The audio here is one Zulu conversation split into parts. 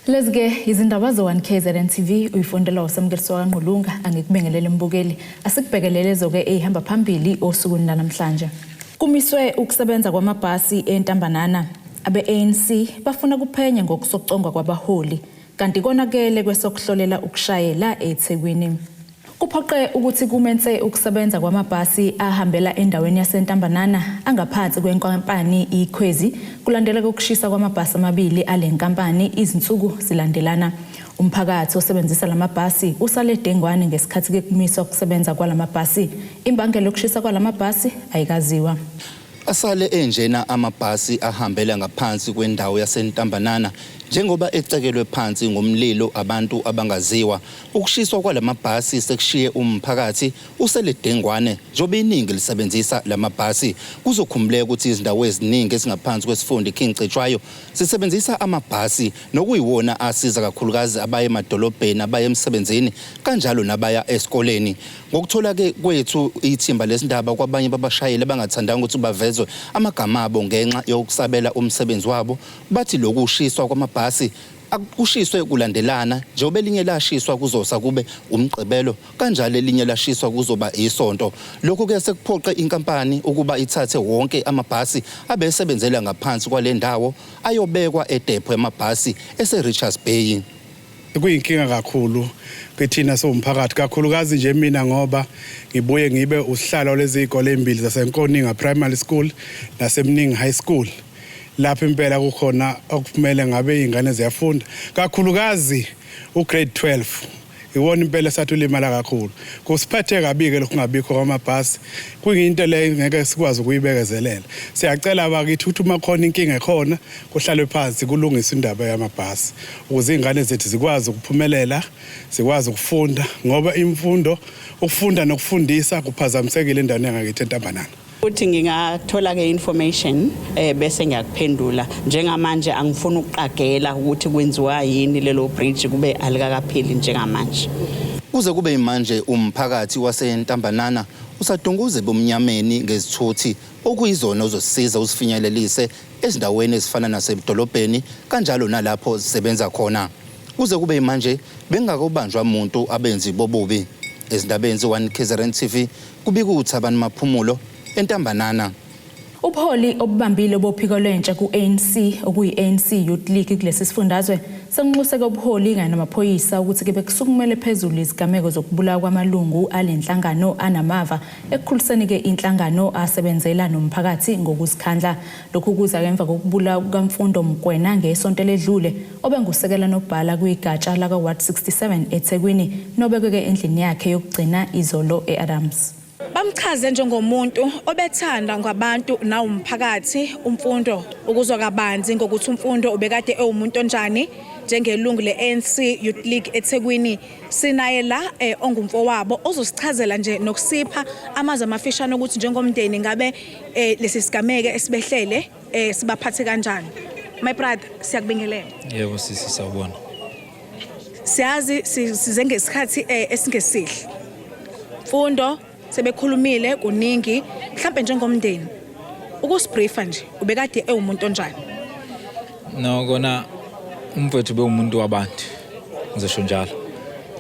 Lezi-ke izindaba ze-1 KZN TV uyifundela uSamukeliso kaNgqulunga angikubingelele mbukeli. Asikubhekelele zo-ke eyihamba phambili osukwini lanamhlanje. Kumiswe ukusebenza kwamabhasi eNtambanana. Abe-ANC bafuna kuphenye ngokusocongwa kwabaholi kanti konakele kwesokuhlolela ukushayela eThekwini. Kuphoqe ukuthi kume nse ukusebenza kwamabhasi ahambela endaweni yaseNtambanana angaphansi kwenkampani iKhwezi kulandela ukushisa kwamabhasi amabili ale nkampani izinsuku zilandelana. Umphakathi osebenzisa lamabhasi usale dengwane ngesikhathi ke kumiswa ukusebenza kwalamabhasi. Imbangela yokushisa kwalamabhasi ayikaziwa. Asale enjena amabhasi ahambela ngaphansi kwendawo yaseNtambanana njengoba ecekelwe phansi ngomlilo abantu abangaziwa. Ukushiswa kwalamabhasi sekushiye umphakathi usele dengwane njengoba iningi lisebenzisa lamabhasi. Kuzokhumbuleka ukuthi izindawo eziningi ezingaphansi kwesifunda iKing Cetshwayo zisebenzisa amabhasi nokuyiwona asiza kakhulukazi abaya emadolobheni, abaya emsebenzini kanjalo nabaya esikoleni. Ngokuthola-ke kwethu ithimba lezindaba kwabanye babashayeli abangathandanga ukuthi bavezwe amagama abo ngenxa yokusabela umsebenzi wabo, bathi lokhu kushiswa kwamabhasi akushiswe kulandelana njengoba elinye lashiswa kuzosa kube uMgqibelo kanjalo elinye lashiswa kuzoba isonto. Lokhu ke sekuphoqe inkampani ukuba ithathe wonke amabhasi abesebenzela ngaphansi kwale ndawo ayobekwa edepho yamabhasi ese-Richards Bay. Kuyinkinga kakhulu kithina siwumphakathi, kakhulukazi nje mina ngoba ngibuye ngibe usihlalo lezi zikole ezimbili zaseNkoninga Primary School naseMningi High School, lapho impela kukhona okumele ngabe iy'ngane ziyafunda, kakhulukazi ugrade 12 iwona impela esathi ulimala kakhulu. Kusiphethe kabi-ke lokhu kungabikho kwamabhasi, kuyinto leyo ngeke sikwazi ukuyibekezelela. Siyacela abakithi ukuthi uma khona inkinga ekhona kuhlalwe phansi kulungiswe indaba yamabhasi ukuze iy'ngane zethu zikwazi ukuphumelela, zikwazi ukufunda, ngoba imfundo, ukufunda nokufundisa kuphazamisekile endaweni yangakithi eNtambanana. Futhi ngingathola ke information bese ngiyakuphendula. Njengamanje angifuni ukuqagela ukuthi kwenziwa yini lelo bridge kube alikakapheli njengamanje. Kuze kube manje umphakathi waseNtambanana usadunguze ebumnyameni ngezithuthi okuyizona ozosisiza usifinyelelise ezindaweni ezifana nasedolobheni kanjalo nalapho zisebenza khona. Kuze kube manje bengakobanjwa muntu abenzi bobubi. Ezindabeni ze-1 KZN TV kubika uThabani Maphumulo eNtambanana. Ubuholi obubambile bophiko lwentsha ku-ANC okuyi-ANC Youth League kulesi sifundazwe sekunxuseke ubuholi kanye namaphoyisa ukuthi ke bekusukumele phezulu izigameko zokubulawa kwamalungu ale nhlangano anamava ekukhuliseni-ke inhlangano asebenzela nomphakathi ngokuzikhandla. Lokhu kuza emva kokubulawa kukaMfundo Mokoena ngesonto eledlule obengusekela nobhala kwigatsha laka-Ward 67 eThekwini nobekwe-ke endlini yakhe yokugcina izolo e-Adams. Bamchaze njengomuntu obethanda ngabantu nawumphakathi uMfundo. Ukuzwa kabanzi ngokuthi uMfundo ubekade ewumuntu onjani njengelungu le-ANC Youth League eThekwini, sinaye la ongumfowabo ozosichazela nje nokusipha amazwi amafishane ukuthi njengomndeni ngabe lesi sigameke esibehlele sibaphathe kanjani. My brother, siyakubingelela. Yebo sisi, sawubona. Siyazi size ngesikhathi esingesihle. Mfundo sebekhulumile kuningi, mhlambe njengomndeni ukusibriefa nje ubekade ewumuntu onjani? No, kona umfowethu bewumuntu wabantu, ngizosho njalo.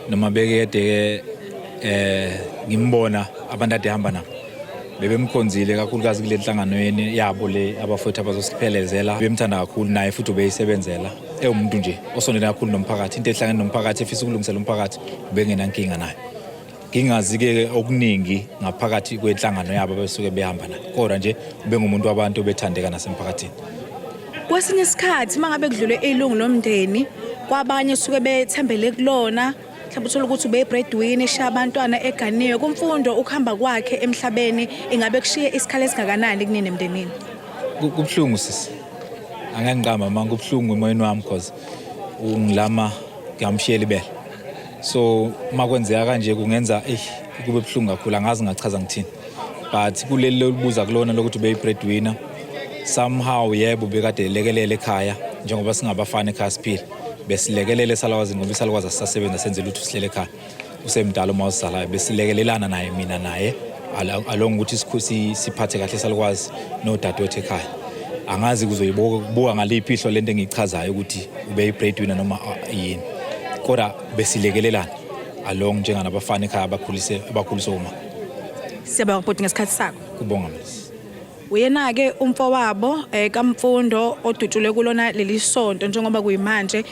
Noma bekede ke ngimbona abantu ade hamba nabo bebemkhonzile kakhulukazi kule nhlanganweni yabo le abafowethu abazosiphelezela, bemthanda kakhulu naye futhi ubeyisebenzela, ewumuntu nje osondele kakhulu nomphakathi, into ehlangene nomphakathi, efisa ukulungisela umphakathi, ubengenankinga nayo. Ngingazi-ke okuningi ngaphakathi kwenhlangano yabo besuke behamba nayo, kodwa nje ubengumuntu wabantu obethandeka nasemphakathini. Kwesinye isikhathi uma ngabe kudlule ilungu lomndeni, kwabanye suke bethembele kulona, mhlawumbe uthole ukuthi ube-breadwinner eshiya abantwana eganiwe. KuMfundo ukuhamba kwakhe emhlabeni ingabe kushiye isikhala esingakanani kunini emndenini? Kubuhlungu sisi, angeke ngiqamba manga, kubuhlungu emoyeni wami cause ungilama ngamshiyela ibele. So uma kwenzeka kanje kungenza kube buhlungu kakhulu, angazi ngachaza ngithini. But kuleli lolubuza kulona lokuthi ubeyi-breadwinner, somehow yebo bekade elekelela ekhaya njengoba singabafana ekhaya siphila, besilekelele esalukazini ngoba isalukazi asisasebenza senze lutho, sihlele ekhaya, usemdala uma usizalayo, besilekelelana naye mina naye along ukuthi siphathe kahle isalukwazi nodadewethu ekhaya. Angazi kuzoyibuka ngaliphi ihlo lento engiyichazayo ukuthi ube i-breadwinner noma yini, kodwa besilekelelana along njenganabafana ekhaya abakhulise abakhuliswe uma. Siyabonga bhuti ngesikhathi sakho. Kubonga mina. Uyena-ke umfowabo kaMfundo odutshulwe kulona leli sonto, njengoba kuyimanje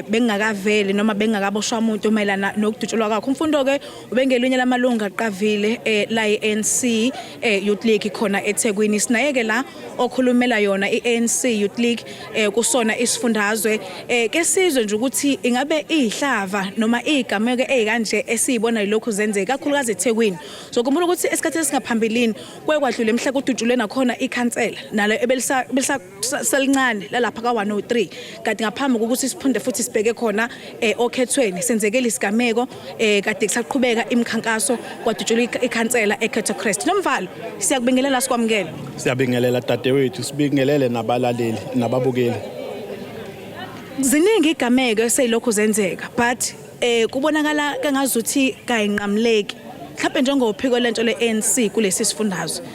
bengingakaveli noma bengingakaboshwa umuntu mayelana nokudutshulwa kwakhe. UMfundo-ke ubengelinye lamalungu aqavile la i-ANC Youth League khona eThekwini. Sinaye-ke la okhulumela yona i-ANC Youth League kusona isifundazwe. Ke sizwe nje ukuthi ingabe iyihlava noma iyigameko eyikanje esiyibona yilokhu zenzeka kakhulukazi eThekwini. Zokhumbula ukuthi esikhathini esingaphambilini kuye kwadlula emhla kudutshulwe nakhona ikhansela nalo ebeliselincane lalapha ka-103, kanti ngaphambi kokuthi siphinde futhi sibheke khona okhethweni senzekile isigameko kade kusaqhubeka imikhankaso, kwadutshulwa ikhansela eCato Crest. Nomvalo, siyakubingelela, sikwamukele. Siyabingelela dadewethu, sibingelele nabalaleli nababukeli. Ziningi igameko eseyilokhu zenzeka, but kubonakala kangazuthi kayinqamuleki. Mhlawumbe njengophiko lento le-ANC kulesi sifundazwe,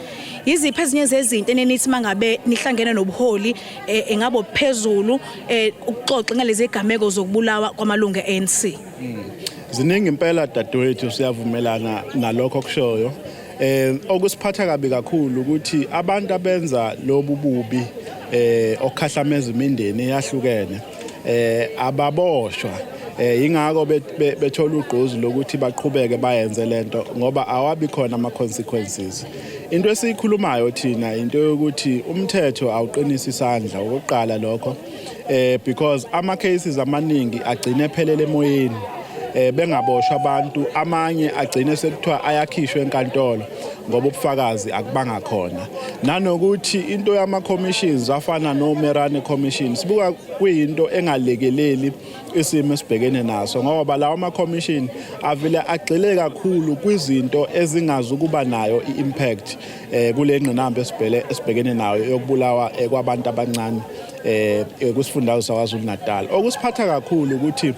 yiziphi ezinye zezinto enenithi mangabe nihlangene nobuholi engabo phezulu ukuxoxa ngalezi gameko zokubulawa kwamalungu e-ANC? Ziningi impela dadewethu, siyavumelana nalokho okushoyo. Okusiphatha kabi kakhulu ukuthi abantu abenza lobu bubi okhahlameza imindeni eyahlukene ababoshwa. Ingakho bethola ugqozi lokuthi baqhubeke bayenze lento, ngoba awabi khona ama consequences. Into esiyikhulumayo thina into yokuthi umthetho awuqinisa isandla okokuqala lokho, because ama cases amaningi agcine ephelele emoyeni bengaboshwa abantu, amanye agcine sekuthiwa ayakhishwa enkantolo ngoba ubufakazi akubanga khona. Nanokuthi into yama commissions afana no Merani Commission sibuka kuyinto engalekeleli isimo esibhekene naso, ngoba lawa ama commission avele agxile kakhulu kwizinto ezingazi ukuba nayo i-impact kule ngqinamba esibhekene nayo yokubulawa kwabantu abancane kusifundazwe saKwaZulu Natal. Okusiphatha kakhulu ukuthi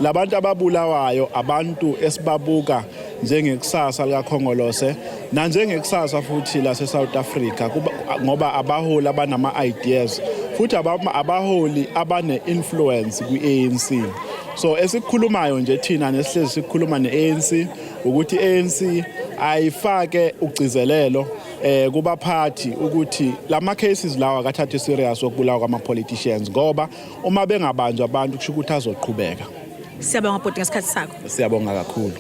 labantu ababulawayo abantu esibabuka njengekusasa likaKhongolose nanjengekusasa futhi lase South Africa, ngoba abaholi abanama ideas futhi abaholi abane influence kwi-ANC. So esikhulumayo nje thina nesihlezi sikhuluma ne-ANC ukuthi ANC ayifake ugcizelelo kubaphathi ukuthi lama cases lawa akathathwe serious okubulawa kwama politicians, ngoba uma bengabanjwa abantu kusho ukuthi azoqhubeka. Siyabonga bhuti ngesikhathi sakho. Siyabonga kakhulu.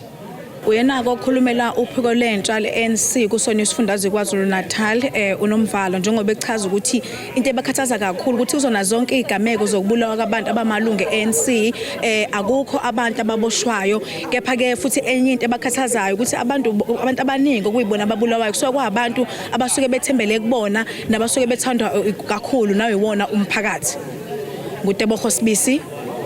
Uyena-ke okhulumela uphiko lentsha le-ANC kusona isifundazwe KwaZulu Natal, uNomvalo, njengoba echaza ukuthi into ebakhathaza kakhulu ukuthi kuzona zonke izigameko zokubulawa kwabantu abamalungu e-ANC akukho abantu ababoshwayo. Kepha-ke futhi enye into ebakhathazayo ukuthi abantu abaningi okuyibona ababulawayo kusuke kwabantu abasuke bethembele kubona nabasuke bethandwa kakhulu nawo iwona umphakathi. NguTebogo Sibisi,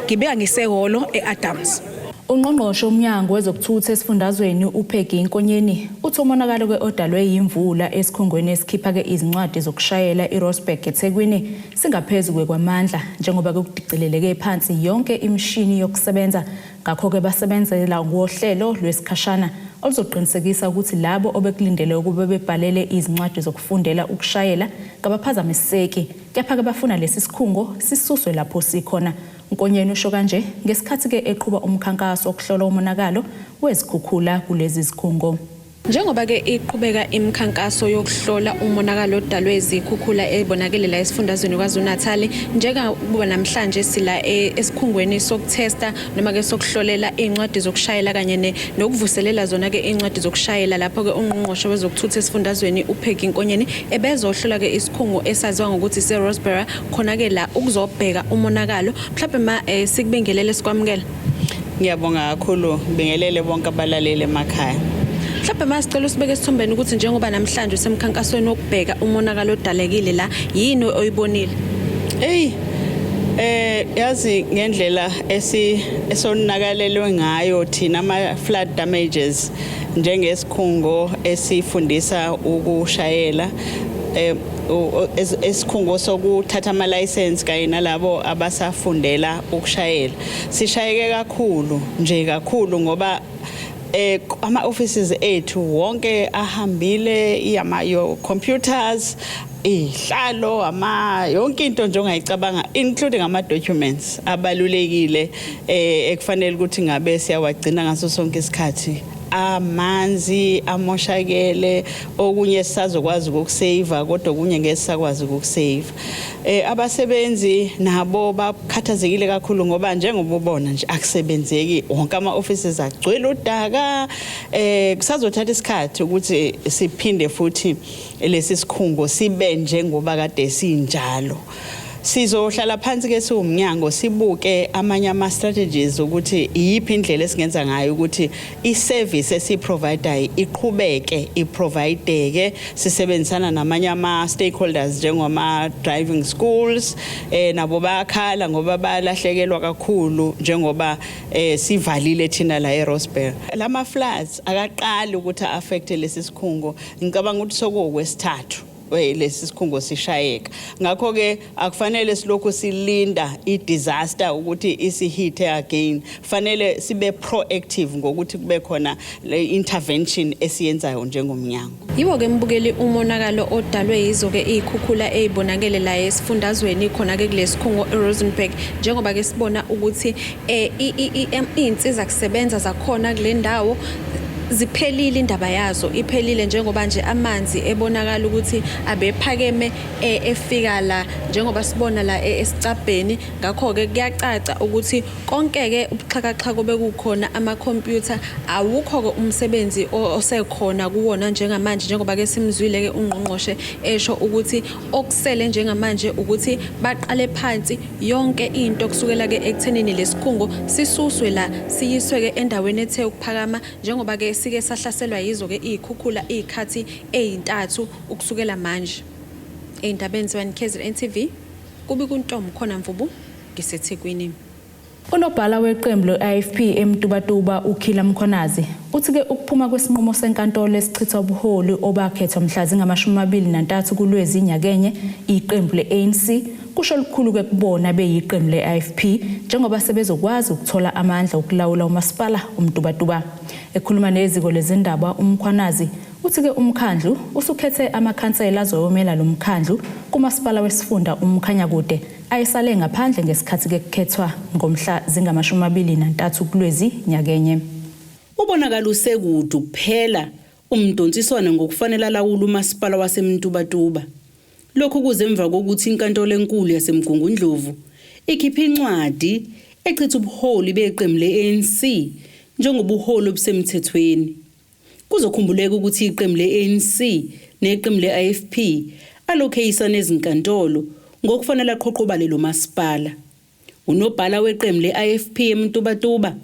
ngibika ngisehholo e-Adams. Ungqongqoshe womnyango wezokuthutha esifundazweni uPeggy Nkonyeni uthi umonakalo ke odalwe yimvula esikhungweni esikhipha-ke izincwadi zokushayela iRossburgh eThekwini singaphezu kwamandla, njengoba kudicileleke phansi yonke imishini yokusebenza. Ngakho-ke basebenzela ngohlelo lwesikhashana oluzoqinisekisa ukuthi labo obekulindele ukuba bebhalele izincwadi zokufundela ukushayela kabaphazamiseki, kepha-ke bafuna lesi sikhungo sisuswe lapho sikhona. Nkonyeni usho kanje ngesikhathi-ke eqhuba umkhankaso wokuhlola umonakalo wezikhukhula kulezi zikhungo. Njengoba-ke iqhubeka imikhankaso yokuhlola umonakalo odalwe izikhukhula ebonakele la esifundazweni KwaZulu-Natal, njengoba namhlanje sila esikhungweni sokuthesta noma-ke sokuhlolela iy'ncwadi zokushayela kanye nokuvuselela zona-ke iy'ncwadi zokushayela, lapho-ke ungqongqoshe wezokuthutha esifundazweni uPeggy Nkonyeni ebezohlola-ke isikhungo esaziwa ngokuthi ise-Rosebery khona-ke la ukuzobheka umonakalo. Mhlawumbe ma sikubingelele, sikwamukela. Ngiyabonga kakhulu, ngibingelele bonke abalaleli emakhaya. Mhlawumbe masicela usibeke esithombeni ukuthi njengoba namhlanje usemkhankasweni wokubheka umonakalo odalekile la, yini oyibonile? Ey, yazi ngendlela esonakalelwe ngayo thina ama flood damages njengesikhungo esifundisa ukushayela, esikhungo sokuthatha ama license kanye nalabo abasafundela ukushayela, sishayeke kakhulu nje kakhulu, ngoba ama offices ethu wonke ahambile, iyama your computers. Ihlalo ama yonke into nje ongayicabanga, including ama documents abalulekile ekufanele ukuthi ngabe siyawagcina ngaso sonke isikhathi. Amanzi amoshakele, okunye sisazokwazi ukukusave, kodwa okunye ngeke sisakwazi ukukusave. Abasebenzi nabo bakhathazekile kakhulu ngoba njengoba ubona nje akusebenzeki, wonke ama offices agcwele udaka. Kusazothatha isikhathi ukuthi siphinde futhi lesi sikhungo sibe njengoba kade sinjalo. Sizohlala phansi ke siwumnyango, sibuke amanye ama strategies ukuthi iyiphi indlela esingenza ngayo ukuthi i-service esiyiprovidayo iqhubeke iprovideke, sisebenzisana namanye ama stakeholders njengoma driving schools. Nabo bayakhala ngoba bayalahlekelwa kakhulu njengoba sivalile thina la eRosebery. Lama floods akaqali ukuthi affect lesi sikhungo, ngicabanga ukuthi sokuwokwesithathu lesi sikhungo sishayeka. Ngakho ke akufanele silokhu silinda i-disaster ukuthi isihithe again, fanele sibe proactive ngokuthi kube khona le intervention esiyenzayo njengomnyango. Yiwo-ke, mbukeli, umonakalo odalwe yizo-ke iy'khukhula ey'bonakele la esifundazweni khona-ke kulesi sikhungo eRosenberg, njengoba-ke sibona ukuthi iy'nsiza kusebenza zakhona kule ndawo ziphelile, indaba yazo iphelile, njengoba nje amanzi ebonakala ukuthi abephakeme efika la, njengoba sibona la esicabheni. Ngakho-ke kuyacaca ukuthi konke-ke ubuxhakaxhaka bekukhona, amakhompyutha awukho-ke umsebenzi osekhona kuwona njengamanje, njengoba-ke simzwile-ke ungqongqoshe esho ukuthi okusele njengamanje ukuthi baqale phansi yonke into kusukela-ke ekuthenini lesikhungo sisuswe la siyiswe-ke endaweni ethe ukuphakama, njengoba-ke sike sahlaselwa yizo-ke iy'khukhula iy'khathi ey'ntathu ukusukela manje. Ey'ndabeni ze-1 KZN TV, kubi kuntombi khona Mvubu, ngiseThekwini. Unobhala weqembu le-IFP eMtubatuba, uKhila Mkhwanazi, uthi-ke ukuphuma kwesinqumo senkantolo esichitha ubuholi obakhethwa mhla zingama-23 kuLwezi nyakenye iqembu le-ANC kusho lukhulu-ke kubona beyiqembu le-IFP, njengoba sebezokwazi ukuthola amandla okulawula umasipala uMtubatuba. Ekhuluma neziko lezindaba, uMkhwanazi uthi-ke umkhandlu usukhethe amakhansela azoyomela lo mkhandlu kumasipala wesifunda uMkhanyakude, ayesale ngaphandle ngesikhathi-ke kukhethwa ngomhla zingama-23 kuLwezi nyakenye. Ubonakala usekude kuphela umdonsiswano ngokufanele alawule umasipala waseMtubatuba. Lokhu kuze emva kokuthi inkantolo enkulu yaseMgungundlovu ikhiphe incwadi echitha ubuholi beqembu le-ANC njengobuholi obusemthethweni. Kuzokhumbuleka ukuthi iqembu le-ANC neqembu le-IFP alokhu eyisana ezinkantolo ngokufanele aqhoqhobale lo masipala. Unobhala weqembu le-IFP eMtubatuba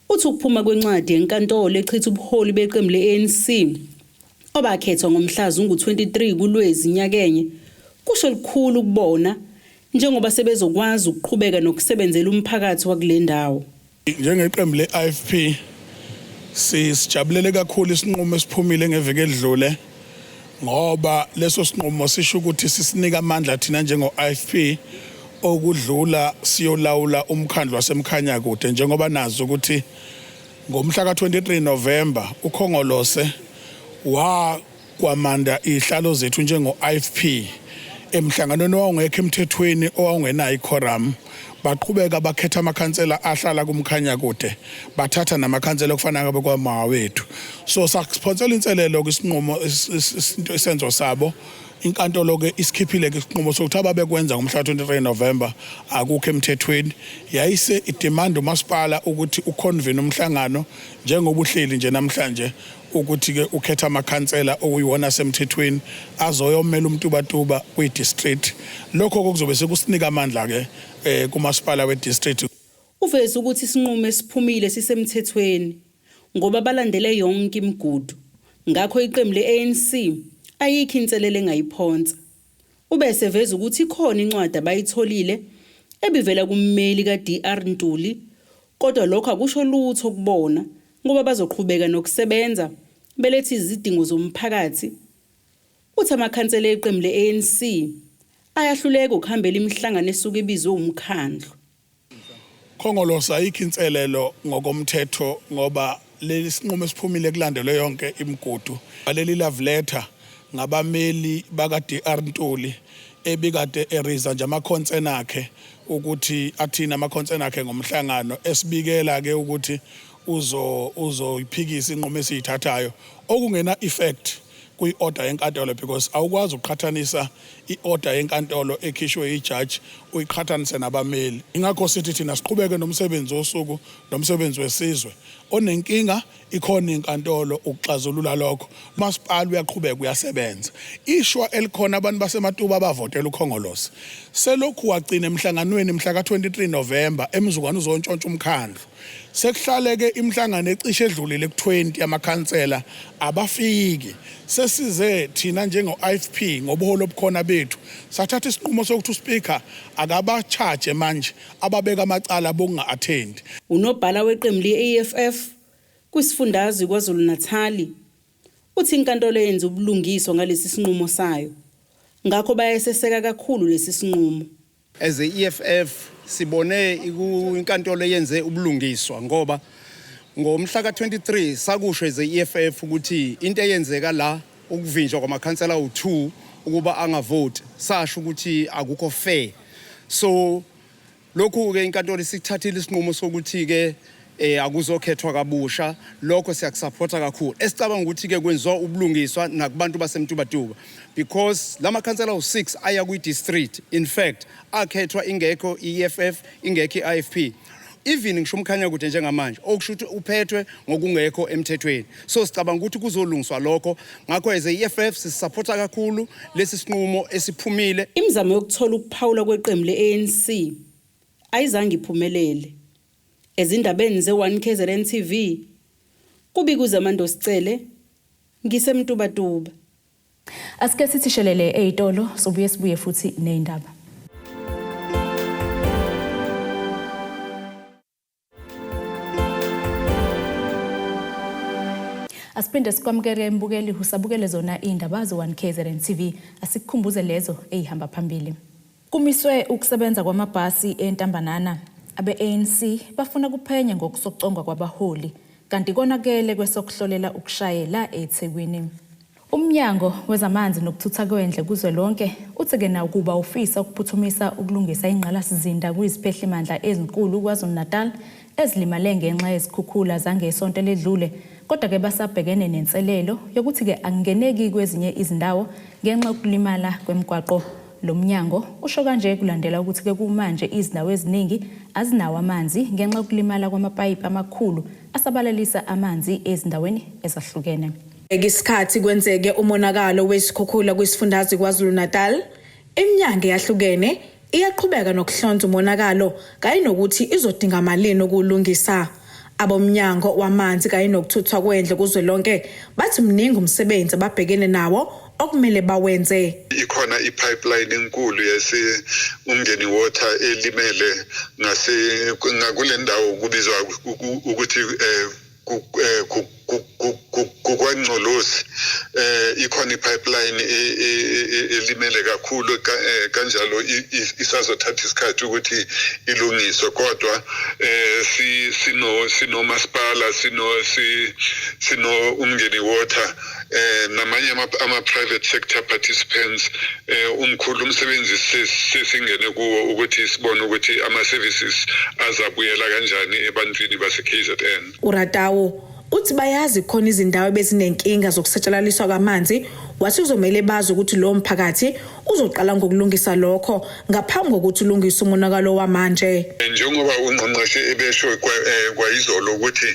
uthi ukuphuma kwencwadi yenkantolo echitha ubuholi beqembu le-ANC obakhethwa ngomhla zungu-23 kuLwezi nyakenye kusho lukhulu kubona, njengoba sebezokwazi ukuqhubeka nokusebenzela umphakathi wakule ndawo. Njengeqembu le-IFP sisijabulele kakhulu isinqumo esiphumile ngeviki edlule, ngoba leso sinqumo sisho ukuthi sisinika amandla thina njengo-IFP okudlula siyolawula umkhandlu waseMkhanyakude, njengoba nazi ukuthi ngomhla ka-23 November uKhongolose wakwamanda izihlalo zethu njengo-IFP emhlanganweni owawungekho emthethweni, owawungenayo iquorum. Baqhubeka bakhetha amakhansela ahlala kuMkhanyakude, bathatha namakhansela okufana ngabe kwamawethu. So sakuphonsela inselelo kwisinqumo isenzo sabo. Inkantolo ke isikhiphile ke isinqumo sokuthi ababekwenza ngomhla 23 November akukho emthethweni. Yayise idemand umasipala ukuthi uconvene umhlangano njengoba uhleli nje namhlanje, ukuthi ke ukhetha amakhansela okuyiwona asemthethweni azoyomela uMtubatuba kwi-district. Lokho kuzobe sekusinika amandla ke kumasipala we-district. Uveze ukuthi isinqumo esiphumile sisemthethweni ngoba balandele yonke imigudu, ngakho iqembu le-ANC ayikho inselelo engayiphonsa. Ube seveza ukuthi ikhona incwadi abayitholile ebivela kummeli ka-DR Ntuli, kodwa lokho akusho lutho kubona ngoba bazoqhubeka nokusebenza belethe izidingo zomphakathi. Uthi amakhansela eqembu le-ANC ayahluleka ukuhambela imihlangano esuke ibizwe umkhandlu. Khongolose ayikho inselelo ngokomthetho, ngoba leli sinqumo esiphumile kulandelwe yonke imigudu. Leli love letter ngabameli baka DR Ntuli ebikade eriza nje ama-concern akhe ukuthi athini ama-concern akhe ngomhlangano, esibikela ke ukuthi uzoyiphikisa inqumo esiyithathayo okungena effect kwi-order yenkantolo, because awukwazi ukuqhathanisa i-order yenkantolo ekhishwe ijaji uyiqhathanise nabameli. Ingakho sithi thina siqhubeke nomsebenzi wosuku nomsebenzi wesizwe. Onenkinga, ikhona inkantolo ukuxazulula lokho. Umasipala uyaqhubeka uyasebenza. Ishwa elikhona, abantu baseMatuba abavotela uKhongolose selokhu wagcina emhlanganweni mhla ka-23 November emzukwane uzontshontsha umkhandlu. Sekuhlaleke imihlangano ecishe edlulile ku-20, amakhansela abafiki. Sesize thina njengo-IFP ngobuholi obukhona bethu sathatha isinqumo sokuthi uspeaker akaba-charge manje ababeka amacala bokunga-attendi. Unobhala weqembu le-EFF kwisifundazwe KwaZulu-Natal uthi inkantolo yenza ubulungiswa ngalesi sinqumo sayo. Ngakho bayeseseka kakhulu lesi sinqumo. As a EFF sibone inkantolo yenze ubulungiswa, ngoba ngomhla ka-23 sakusho as a EFF ukuthi into eyenzeka la, ukuvinjwa kwamakhansela awu-2 ukuba angavoti, sasho ukuthi akukho fair. So lokhu-ke inkantolo isithathile isinqumo sokuthi-ke akuzokhethwa kabusha. Lokho siyakusupporta kakhulu, esicabanga ukuthi-ke kwenziwa ubulungiswa nakubantu baseMtubatuba, because la makhansela awu-6 aya kwi-district, in fact akhethwa ingekho i-EFF, ingekho i-IFP, even ngisho uMkhanyakude njengamanje, okusho ukuthi uphethwe ngokungekho emthethweni. So sicabanga ukuthi kuzolungiswa lokho. Ngakho as a-EFF sisupporta kakhulu lesi sinqumo esiphumile. Imizamo yokuthola ukuphawula kweqembu le-ANC ayizange iphumelele. Ezindabeni ze-1 KZN TV, kubika uZamando Sicele, ngiseMtubatuba. Asike sithi shelele ey'tolo, sobuye sibuye futhi ney'ndaba. Asiphinde sikwamukele embukeli, usabukele zona iy'ndaba zo-1 KZN TV. Asikukhumbuze lezo ey'hamba phambili. Kumiswe ukusebenza kwamabhasi eNtambanana. Abe-ANC bafuna kuphenye ngokusocongwa kwabaholi, kanti konakele kwesokuhlolela ukushayela eThekwini. Umnyango wezamanzi nokuthutha kwendle kuzwelonke uthi-ke nakuba ufisa ukuphuthumisa ukulungisa ingqalasizinda kwiziphehlimandla ezinkulu KwaZulu-Natal ezilimale ngenxa yezikhukhula zangesonto eledlule, kodwa-ke basabhekene nenselelo yokuthi-ke akungeneki kwezinye izindawo ngenxa yokulimala kwemigwaqo. Lo mnyango usho kanje kulandela ukuthi-ke kumanje izindawo eziningi azinawo amanzi ngenxa yokulimala kwamapayipi amakhulu asabalalisa amanzi ezindaweni ezahlukene. Isikhathi kwenzeke umonakalo wesikhukhula kwisifundazwe KwaZulu-Natal, iminyango eyahlukene iyaqhubeka nokuhlonza umonakalo kanye nokuthi izodinga malini ukuwulungisa. Abomnyango wamanzi kanye nokuthuthwa kwendle kuzwelonke bathi mningi umsebenzi ababhekene nawo okumele bawenze. Ikhona i-pipeline enkulu yase Umngeni Water elimele ngase ngakule ndawo kubizwa ukuthi kuKwaNgcolosi. Ikhona i-pipeline elimele kakhulu kanjalo, isazothatha isikhathi ukuthi ilungiswe, kodwa sino sinomasipala, sino Umngeni Water namanye ama private sector participants. Umkhulu umsebenzi sesingene kuwo ukuthi sibone ukuthi ama services azabuyela kanjani ebantwini base KZN. URatawu uthi bayazi khona izindawo ebezinenkinga zokusatshalaliswa kwamanzi, wathi uzomele bazi ukuthi lowo mphakathi uzoqala ngokulungisa lokho ngaphambi kokuthi ulungise umonakalo wamanje. Njengoba ungqongqoshe ebesho kwayizolo ukuthi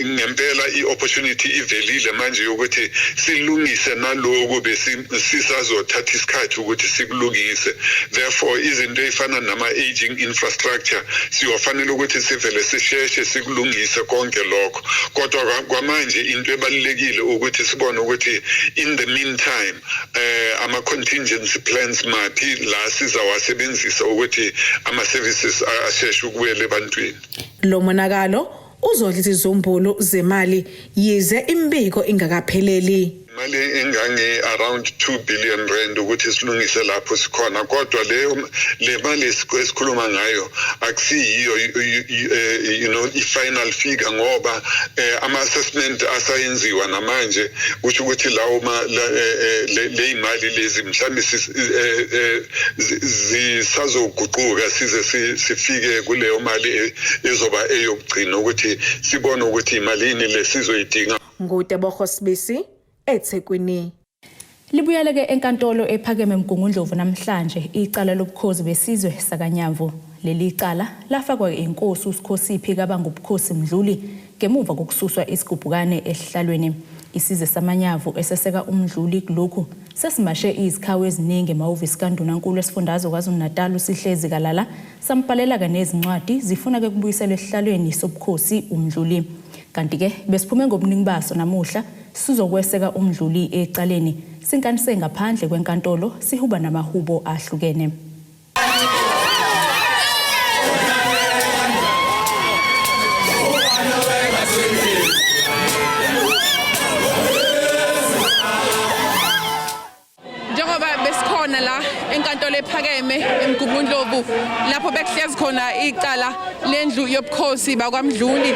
ngempela i-opportunity ivelile manje yokuthi silungise naloku besisazothatha isikhathi ukuthi sikulungise. Therefore izinto ey'fana nama-aging infrastructure siyofanele ukuthi sivele sisheshe sikulungise konke lokho, kodwa kwamanje into ebalulekile ukuthi sibone ukuthi in the meantime ama-contingency plans maphi la sizawasebenzisa ukuthi ama-services asheshe ukubuyela ebantwini. Lo monakalo uzodla izizumbulu zemali, yize imibiko ingakapheleli. Imali imali engange around 2 billion rand ukuthi silungise lapho sikhona, kodwa leyo le mali esikhuluma ngayo akusiyiyo i-final figure, ngoba ama-assessment asayenziwa namanje. Kusho ukuthi lawo le imali lezi mhlawumbe zisazoguquka size sifike kuleyo mali ezoba eyokugcina, ukuthi sibone ukuthi imalini lesizoyidinga. NguTebogo Sibisi, eThekwini. Libuyeleke enkantolo ephakeme eMgungundlovu namhlanje icala lobukhosi besizwe sakaNyamvu. Leli cala lafakwa inkosi uSikhosiphi kaBangubukhosi Mdluli ngemuva kokususwa isigubhukane esihlalweni. Isizwe saManyavu eseseka uMdluli kulokhu sesimashe izikhawu eziningi emahhovisi kaNdunankulu esifundazwe KwaZulu-Natal uSihle Zikalala, sambhalela-ke nezincwadi zifuna-ke kubuyiselwe esihlalweni sobukhosi uMdluli. Kanti-ke besiphume ngobuningi baso namuhla sizokweseka uMdluli ecaleni, sinkanise ngaphandle kwenkantolo sihuba namahubo ahlukene. Njengoba besikhona la enkantolo ephakeme eMgungundlovu lapho bekuhlezi khona icala lendlu yobukhosi bakwaMdluli,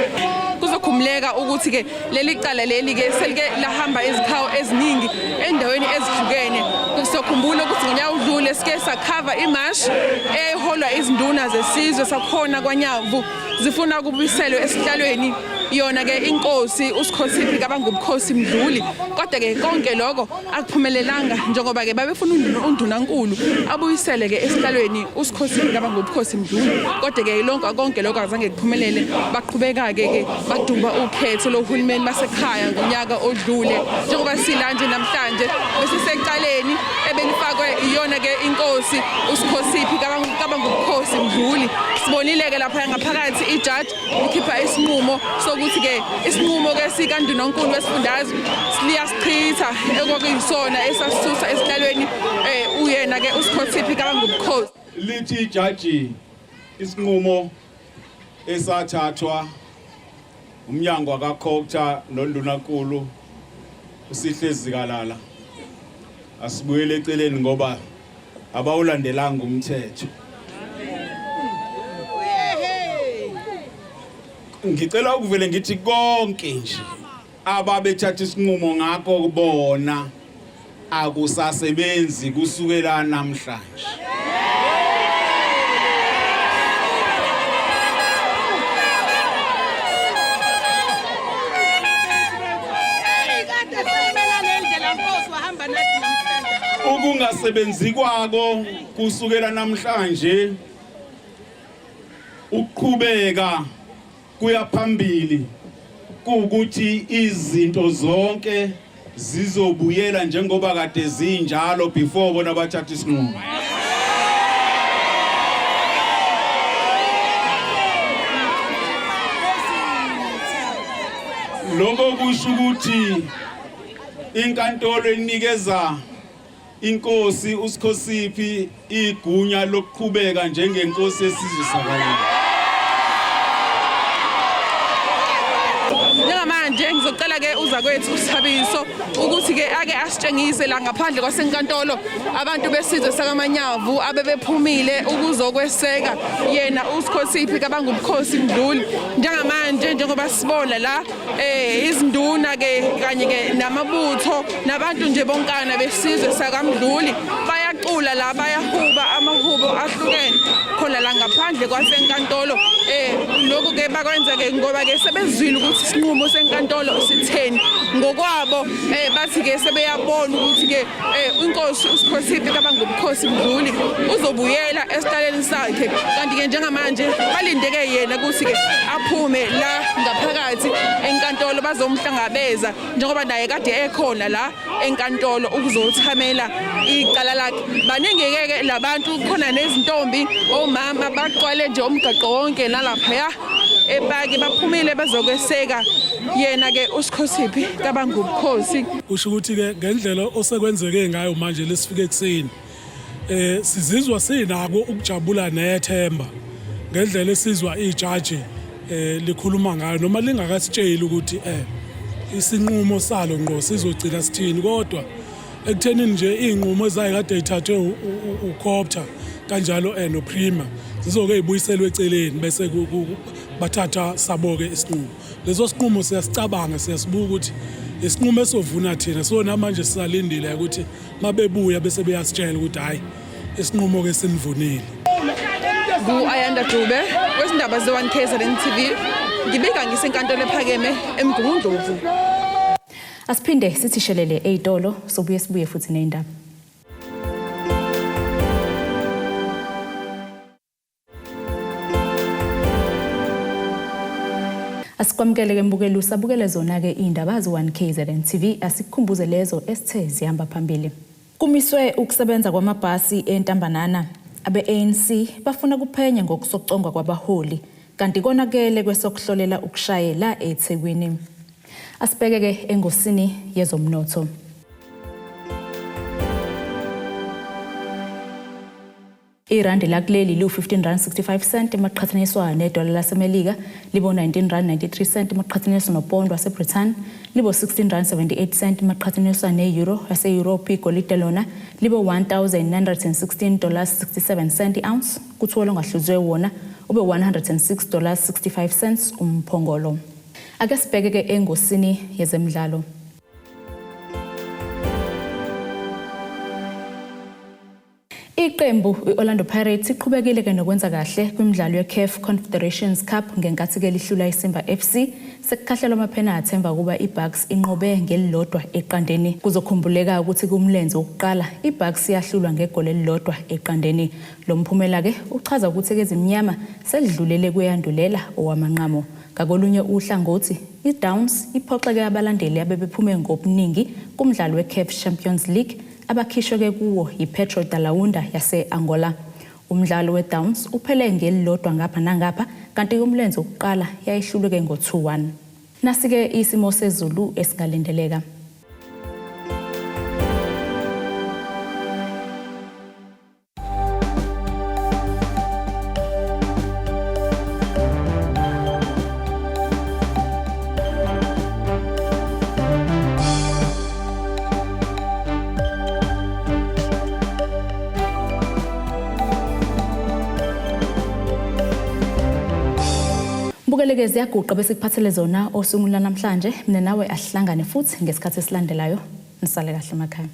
kuzokhumuleka ukuthi-ke leli cala leli-ke selike lahamba izikhawu eziningi endaweni ezihlukene. Sokhumbula ukuthi ngonyaka udlule sike sakhava imashi eholwa izinduna zesizwe sakhona kwaNyavu zifuna ukubuyiselwe esihlalweni yona-ke inkosi uSikhosiphi kaBangubukhosi Mdluli, kodwa-ke konke lokho akuphumelelanga njengoba-ke babefuna undunankulu abuyisele-ke esihlalweni uSikhosiphi kaBangubukhosi Mdluli, kodwa-ke konke lokho akuzange kuphumelele. Baqhubeka-ke ke baduba ukhetho lohulumeni basekhaya ngonyaka odlule. Njengoba sila nje namhlanje besisecaleni ebelifakwe iyona-ke inkosi uSikhosiphi kaBangubukhosi Mdluli. Sibonile-ke lapha ngaphakathi ijaji likhipha isinqumo sokuthi-ke isinqumo-ke sikandunankulu wesifundazwe liyasichitha ekwakuyisona esasisusa esihlalweni uyena-ke uSikhosiphi kaBangubukhosi. Lithi ijaji isinqumo esathathwa umnyango wakaCogta nondunankulu uSihle Zikalala asibuyele eceleni ngoba abawulandelanga umthetho. Ngicela ukuvele ngithi konke nje ababethatha isinqumo ngakho kubona akusasebenzi kusukela namhlanje. Ukungasebenzi kwako kusukela namhlanje uqhubeka kuya phambili kuwukuthi izinto zonke zizobuyela njengoba kade zinjalo before bona bathatha isinqumo. Lokho kusho ukuthi inkantolo inikeza inkosi uSikhosiphi igunya lokuqhubeka njengenkosi yesizwe sakwaNyazi. Njengamanje ngizocela-ke uzakwethu uSithabiso ukuthi-ke ake asitshengise la ngaphandle kwasenkantolo abantu besizwe sakaManyavu abebephumile ukuzokweseka yena uSikhosiphi kaBangubukhosi Mdluli. Njengamanje njengoba sibona la izinduna ke kanye ke namabutho nabantu nje bonkana besizwe sakaMdluli bayacula la, bayahuba amahubo ahlukene khona la ngaphandle kwasenkantolo. Lokhu ke bakwenza ke ngoba ke sebezwile ukuthi isinqumo senkantolo sitheni ngokwabo. Bathi ke sebeyabona ukuthi ke inkosi uSikhosiphi kaBangubukhosi Mdluli uzobuyela esihlaleni sakhe, kanti ke njengamanje balindeke yena ukuthi ke aphume la ngaphakathi enkantolo bazomhlangabeza njengoba naye kade ekhona la enkantolo ukuzothamela icala lakhe. Baningi-ke ke labantu, khona nezintombi, omama bagcwale nje umgaqo wonke nalaphaya epaki, baphumile bazokweseka yena-ke uSikhosiphi kaBangubukhosi. Kusho ukuthi-ke ngendlela osekwenzeke ngayo manje lesifike ekuseni sizizwa sinako ukujabula nethemba ngendlela esizwa ijaji likhuluma ngayo, noma lingakasitsheli ukuthi Isinqumo salo ngqo sizogcina sithini, kodwa ekuthenini nje iy'nqumo ezayikade y'thathwe uCopta kanjalo noPrima zizoke y'buyiselwe eceleni bese bathatha sabo-ke isinqumo. Leso sinqumo siyasicabanga, siyasibuka ukuthi isinqumo esovuna thina. So namanje sisalindile ukuthi mabebuya bese beyasitshela ukuthi hhayi, isinqumo-ke sinivunile. Ngu-Ayanda Dube wezindaba ze-1 KZN TV, ngibika ngisenkantolo ephakeme eMgungundlovu. Asiphinde sithi shelele ey'tolo, sobuye sibuye futhi ney'ndaba. Asikwamukele ke mbukeli, usabukele zona ke iy'ndaba ze-1 KZN TV. Asikukhumbuze lezo esithe zihamba phambili. Kumiswe ukusebenza kwamabhasi eNtambanana. Abe-ANC bafuna kuphenye ngokusocongwa kwabaholi, kanti konakele kwesokuhlolela ukushayela eThekwini. Asibheke ke engosini yezomnotho. Irandi lakuleli liwu-15 rand 65 cent maqhathaniswa nedola laseMelika, libo 19 rand 93 cent maqhathaniswa nopondo waseBrithani, libo 16 rand 78 cent maqhathaniswa ne-euro yase-Europe. Igolide lona libo 1916 dollars 67 cent i-ounce, kuthiwa longahluzwe wona ube 106 dollars 65 cents umphongolo. Ake sibheke ke engosini yezemidlalo. Iqembu i-Orlando Pirates iqhubekile ke nokwenza kahle kwimidlalo ye-CAF Confederations Cup ngenkathi ke lihlula iSimba FC sekukhahlelwa amaphenathi emva kokuba iBucks inqobe ngelilodwa eqandeni. Kuzokhumbuleka ukuthi kumlenze wokuqala iBucks yahlulwa ngegoli elilodwa eqandeni. Lo mphumela ke uchaza ukuthi ezimnyama selidlulele kweyandulela owamanqamu. Ngakolunye uhlangothi, iDowns iphoxeke abalandeli abebephume ngobuningi kumdlalo we-CAF Champions League abakhishwe-ke kuwo yiPetro da Luanda yase-Angola. Umdlalo we-Downs uphele ngelilodwa ngapha nangapha, kanti umlenze wokuqala yayihlulwe-ke ngo-2-1. Nasi-ke isimo sezulu esingalindeleka. Bukeleke ziyaguqa bese kuphathele zona osungula namhlanje. Mina nawe asihlangane futhi ngesikhathi esilandelayo. Nisale kahle emakhaya.